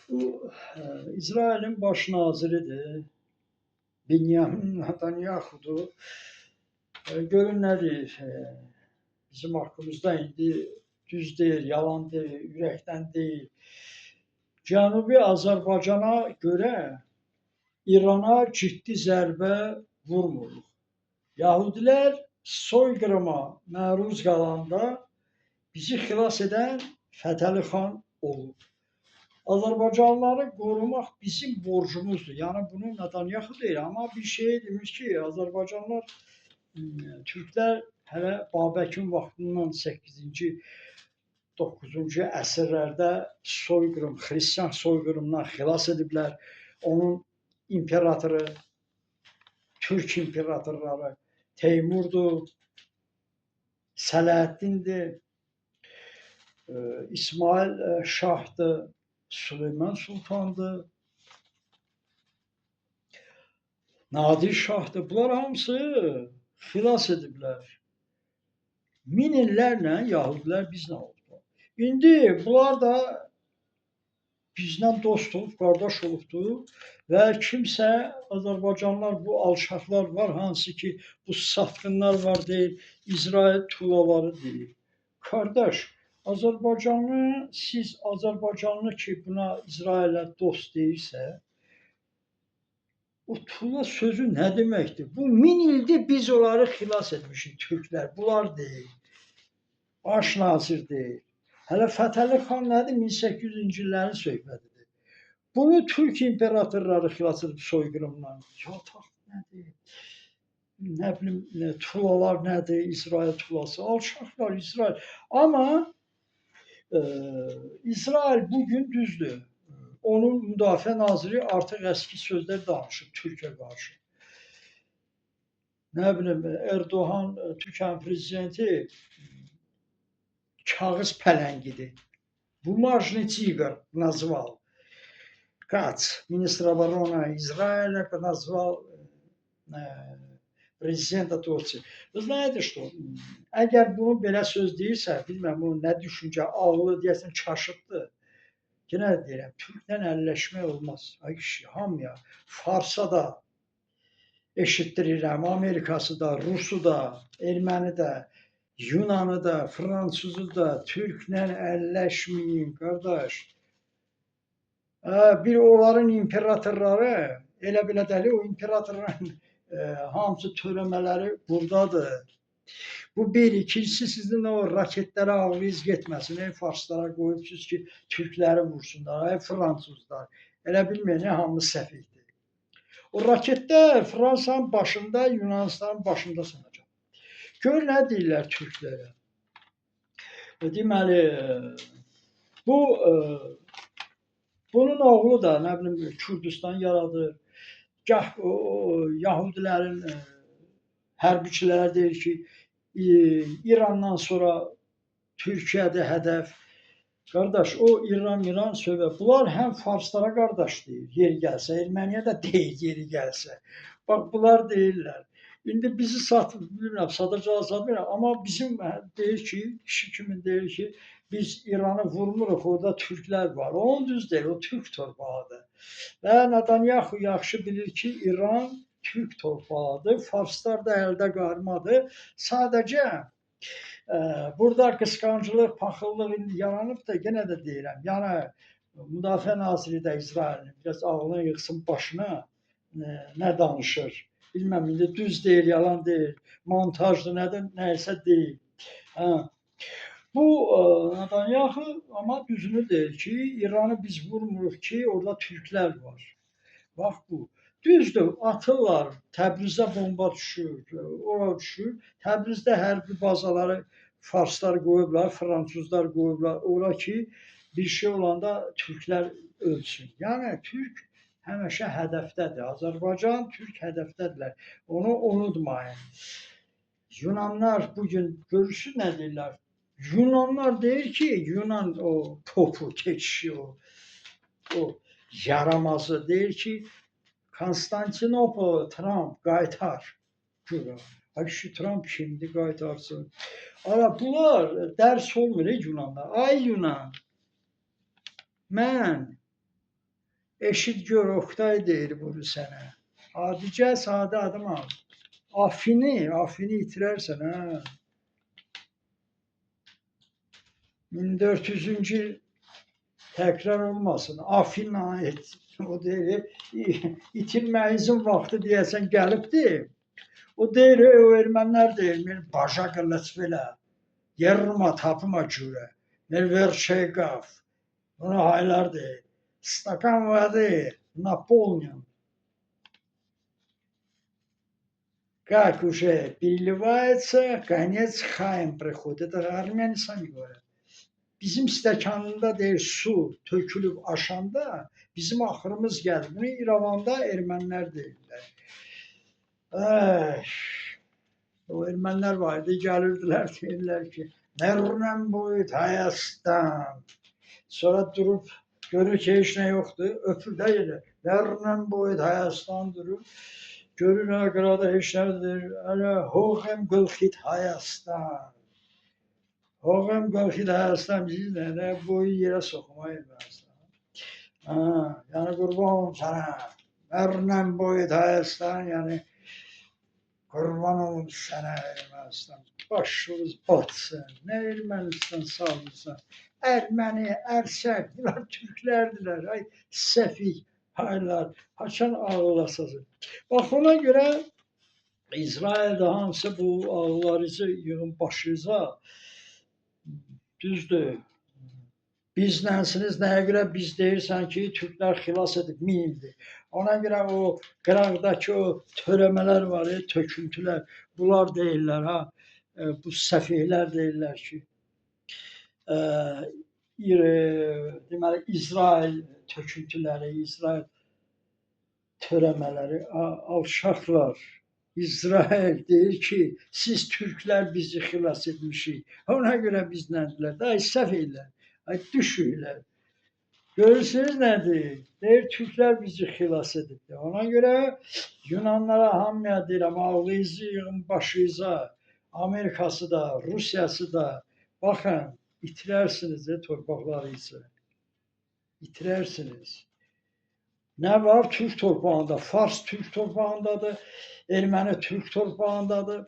Bu İsrailin baş naziridir. Binyamin Netanyahu'dur. Görün nə deyir. Bizim haqqımızda indi düz deyil, yalan deyil, ürəkdən deyil. Cənubi Azərbaycana görə İrana ciddi zərbə vurmuruq. Yahudilər soyqırıma məruz qalanda bizi xilas edən Fətəli xan olub. Azərbaycanlıları qorumaq bizim borcumuzdur. Yəni bunu Netanyahu deyir, amma bir şey demiş ki, Azərbaycanlılar, Türklər hələ Babəkin vaxtından 8-ci, 9-cu əsrlərdə soyqırım, xristian soyqırımından xilas ediblər. Onun imperatoru, Türk imperatorları Teymurdur, Sələhaddindir, İsmail Şahdır, Süleyman Sultandır, Nadir Şahdır. Bunlar hamısı xilas ediblər. Min illərlə Yahudilər bizlə oldu. İndi bunlar da bizlə dost olub, qardaş olubdur və kimsə Azərbaycanlılar, bu alçaqlar var, hansı ki bu satqınlar var deyil, İsrail tulaları deyil. Qardaş, Azərbaycanlı, siz Azərbaycanlı ki buna İsrailə dost deyirsə, o tula sözü nə deməkdir? Bu min ildir biz onları xilas etmişik, türklər. Bunlar deyil. Baş nazir deyil. Hələ Fətəli xan nədir? 1800-cü illərin söhbətidir. Bunu Türk imperatorları xilas edib soyqırımdan. Yataq nədir? Nə bilim, tulalar nədir? İsrail tulası. Alçaqlar İsrail. Amma İsrail bugün düzdür. Onun müdafiə naziri artıq əski sözlər danışıb Türkiyə qarşı. Nə bilim, Erdoğan, Türkiyə prezidenti kağız pələngidir. Бумажный тигр назвал. Кац, министр обороны Израиля, назвал prezidenta Tursiya. Вы знаете что? Əgər bunu belə söz deyirsə, bilmirəm bu nə düşüncə, ağlı deyəsən çaşıbdır. Yenə də deyirəm, Türklə əlləşmək olmaz. Ay kişi, hamıya, Farsa da eşitdirirəm, Amerikası da, Rusu da, Erməni də, Yunanı da, Fransuzu da, Türklə əlləşməyin, qardaş. Bir onların imperatorları, elə belə dəli, o imperatorların hamısı törəmələri buradadır. Bu bir, ikincisi sizin o raketlərə ağlınız getməsin. Ey farslara qoyubsunuz ki, türkləri vursunlar, ey fransızlar. Elə bilməyin, hamı səfihdir. O raketlər Fransanın başında, Yunanistanın başında sınacaq. Gör nə deyirlər türklərə. Deməli, bu bunun oğlu da nə bilim Kürdistan yaradır. Gah o Yahudilərin hərbiçilərə deyir ki, İrandan sonra Türkiyədir hədəf. Qardaş, o İran söhbət. Bunlar həm farslara qardaş deyir, yeri gəlsə, Erməniyə də deyir, yeri gəlsə. Bax, bunlar deyirlər. İndi bizi satır, bilmirəm, satacaq, satmıram, amma bizim deyir ki, kişi kimin deyir ki, biz İranı vurmuruq, orada türklər var. Onun düz deyil, o türk torpağıdır. Və Netanyahu yaxşı bilir ki, İran türk torpağıdır, farslar da əldə qarmadır. Sadəcə burada qısqanclıq, paxıllıq indi yaranıb da, yenə də deyirəm, yəni Müdafiə Naziri də İsrailin biraz ağlını yığsın başına, nə danışır. Bilməm, indi düz deyil, yalan deyil, montajdır, nədir, nəyisə deyil. Hə. Bu Netanyahu amma düzünü deyir ki, İranı biz vurmuruq ki, orada türklər var. Bax bu. Düzdür, atırlar, Təbrizə bomba düşür, ora düşür. Təbrizdə hərbi bazaları farslar qoyublar, fransızlar qoyublar. Ora ki, bir şey olanda türklər ölsün. Yəni, türk həmişə hədəfdədir. Azərbaycan, türk hədəfdədirlər. Onu unutmayın. Yunanlar bugün görürsün nə deyirlər? Yunanlar deyir ki, Yunan o popu, keçişi o yaramazı deyir ki, Konstantinopol Trump qaytar. Güya. Ay kişi, Trump kimdir qaytarsın? Ara bunlar dərs olmur ey Yunanlar. Ay Yunan, mən Eşit gör, Oqtay deyir bunu sənə. Adicə sadə adamam. Afini itirərsən, hə. 1400-cü il təkrar olmasın. Afinlə o deyir, itirməyinizin vaxtı deyəsən gəlibdir. O deyir, o ermənilər deyir, mən başa qılıç belə, yerma tapıma cürə, mən verçeqaf, bunu haylar deyir. Stakan vody наполнен. Как уже переливается, конец Хаим приходит. Это армяне сами говорят. Bizim stəkanında deyir, su tökülüb aşanda bizim axırımız gəlir. Bunu İrəvanda ermənilər deyirlər. Ey, o ermənilər var idi, gəlirdilər, deyirlər ki, Nerdən boyut Hayastan. Sonra durub, görür ki, heç nə yoxdur, öpür də yenə. Nerdən boyut Hayastan durur. Görür, ha, qırada heç nə deyir. Hələ, Hoğem gılxit Hayastan. Hoğem gılxit Hayastan bizi nə, boyu yerə soxma Ermənistan. Ha, yəni qurban olum sənə. Nerdən boyut Hayastan, yəni qurban olum sənə Ermənistan. Başınız batsın. Nə Ermənistan sağlısan. Erməni, Ərsək, bunlar türklərdilər. Ay səfih haylar. Haçan ağırlasasın. Bax ona görə İsraildə hamısı bu ağıllarınızı yığın başınıza. Düzdür. Bizlənsiniz, nəyə görə biz deyirsən ki, türklər xilas edib 1000 ildir. Ona görə o qıraqdakı o törəmələr var, töküntülər, bunlar deyirlər, ha, bu səfihlər deyirlər ki, deməli, İsrail töküntüləri, İsrail törəmələri, alçaqlar. İsrail deyir ki, siz türklər bizi xilas etmişik. Ona görə bizləndilər. Ay səfihlər, ay düşüklər. Görürsünüz nədir? Deyir, türklər bizi xilas edibdir. Ona görə Yunanlara hamıya deyirəm, ağlınızı yığın başınıza. Amerikası da, Rusiyası da. Baxın, itirərsiniz torpaqlarınızı. İtirərsiniz. Nə var? Türk torpağında. Fars Türk torpağındadır. Erməni Türk torpağındadır.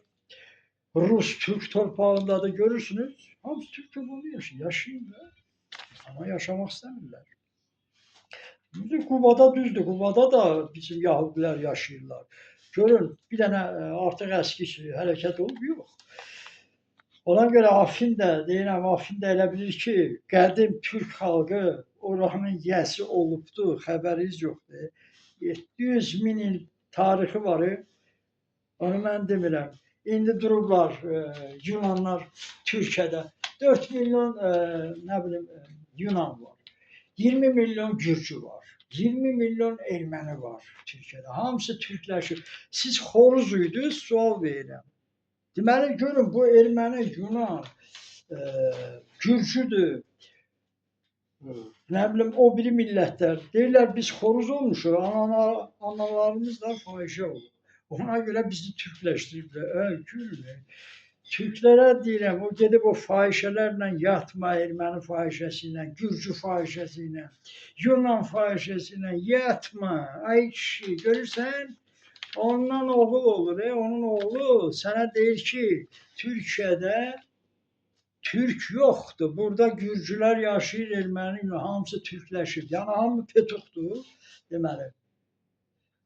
Rus Türk torpağındadır. Görürsünüz. Hamısı Türk torpağında yaşayır. Yaşayın da. Amma yaşamaq istəmirlər. Qubada düzdür. Qubada da bizim Yahudilər yaşayırlar. Görün, bir dənə artıq əski hərəkət olub, yox. Ona görə Afin də, deyirəm, Afin də elə bilir ki, qədim türk xalqı oranın yəsi olubdur, xəbəriniz yoxdur. 700 min il tarixi var, onu mən demirəm. İndi durublar Yunanlar Türkiyədə. 4 milyon nə bilim Yunan var. 20 milyon Gürcü var. 20 milyon erməni var Türkiyədə. Hamısı türkləşib. Siz xoruz idiniz, sual verirəm. Deməli, görün, bu erməni, Yunan, Gürcüdür, nə bilim, o biri millətlər. Deyirlər, biz xoruz olmuşuq, analarımız da fahişə olub. Ona görə bizi türkləşdiriblər. Gülün. Türklərə deyirəm, o gedib o fahişələrlə yatma, erməni fahişəsi ilə, Gürcü fahişəsi ilə, Yunan fahişəsi ilə yatma. Ay kişi, görürsən? Ondan oğul olur, onun oğlu sənə deyir ki, Türkiyədə Türk yoxdur. Burada Gürcülər yaşayır, erməni, hamısı türkləşib. Yəni, hamı petuxdur, deməli.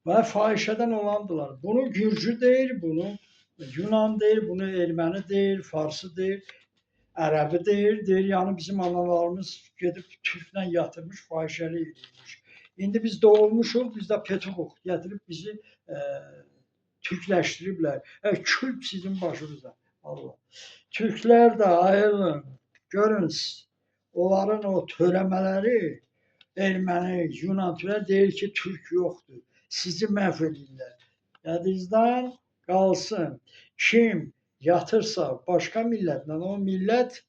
Və fahişədən olandılar. Bunu Gürcü deyir, bunu Yunan deyir, bunu erməni deyir, Farsı deyir, Ərəbi deyir. Deyir, yəni bizim analarımız gedib Türklə yatırmış, fahişəlik edirmiş. İndi biz doğulmuşuq, biz də petuxuq. Gətirib bizi türkləşdiriblər. Kül sizin başınıza. Allah. Türklər də ayılın, görün, onların o törəmələri, erməni, Yunan türə deyir ki, Türk yoxdur. Sizi məhv edirlər. Yadınızdan qalsın. Kim yatırsa başqa millətlə, o millət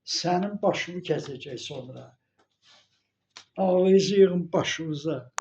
sənin başını kəsəcək sonra. Ağlınızı yığın başınıza.